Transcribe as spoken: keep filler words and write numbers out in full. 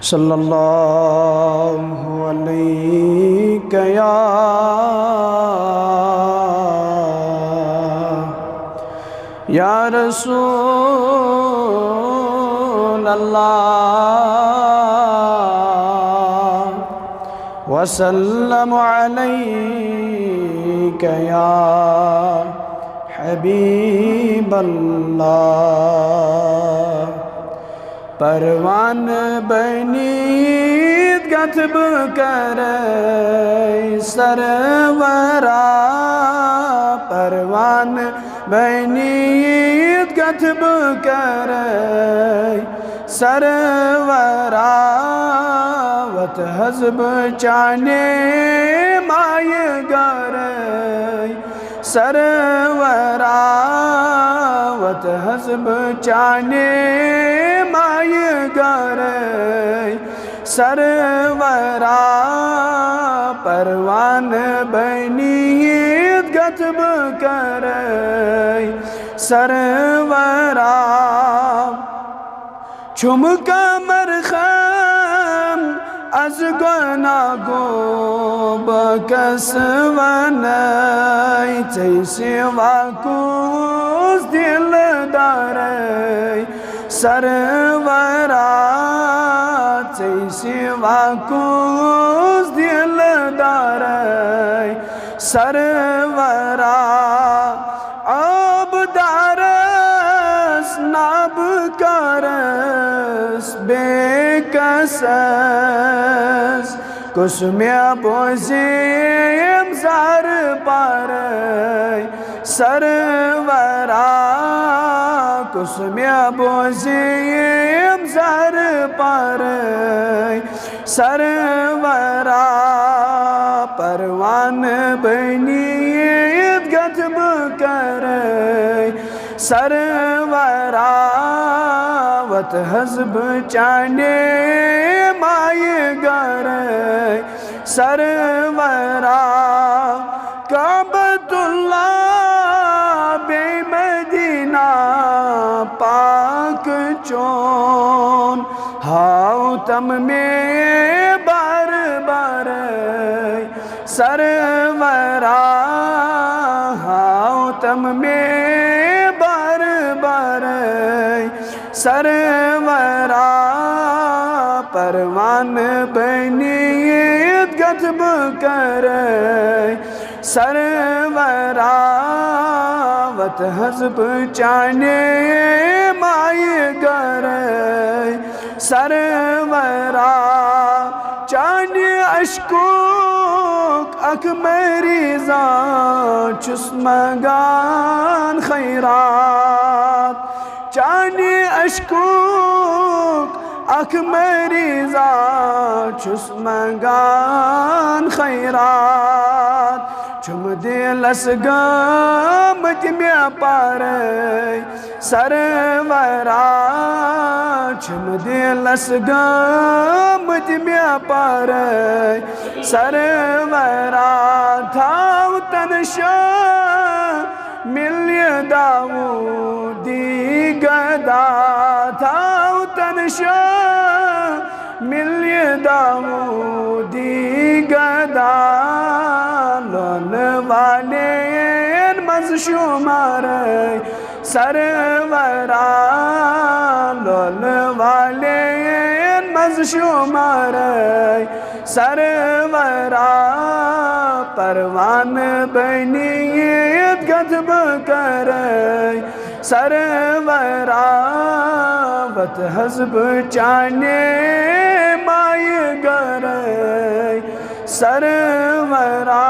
صلى الله عليك يا، يا رسول الله، وسلم عليك يا حبيب الله. پروانہٕ بٔنِتھ گژھٕ بہٕ کرے سرورا، پروانہٕ بٔنِتھ گژھٕ بہٕ کرے سرورا، وتہٕ حظ بہٕ چانے مایہِ گرے سرورا، وتہٕ حظ بہٕ چانے مایہِ گرے سرورا، پروانہٕ بٔنِتھ گژھٕ بہٕ کرے سرورا۔ چھُم کمر خم از گۄناہ گوٚو بہٕ کس ونے، ژے سوا کُس دلدارے سرورا، ژے سوا کُس دلدارے سرورا۔ آبدارس نابکارس بیکسس، کُس مےٚ بوزیم زارٕ پارے سرورا، کُس مےٚ بوزیم زارٕ پارے سرورا، پروانہٕ بٔنِتھ گژھٕ بہٕ کرے سرورا، وتہٕ حظ بہٕ چانے مایہِ گرے سرورا۔ کعبۃ اللہ بیٚیہِ مدینہ پاک چون، ہاو تم مےٚ بار بارے سرورا، ہاو تم مےٚ بار بارے سرورا، پروانہٕ بٔنِتھ گژھٕ بہٕ کرے سرورا، وتہٕ حظ بہٕ چانے مایہِ گرے سرورا۔ چانہِ عشقُک اکھ مریضا چھُس منگان خیرات، چانہِ عشقُک اکھ مریضا چھُس منگان خیرات۔ چھُم دلس گٲمٕتۍ مےٚ پرے سرورا، چھُم دلس گٲمٕتۍ مےٚ پرے سرورا۔ تھاو تن شامل داوودی گدا، تھاو تن شامل داوودی گدا، لولہٕ والین منٛز شمارے سرورا، لولہٕ والین منٛز شمارے سرورا، پروانہٕ بٔنِتھ گژھٕ بہٕ کرے سرورا، وتہٕ حظ بہٕ چانے مایہِ گرے سرورا۔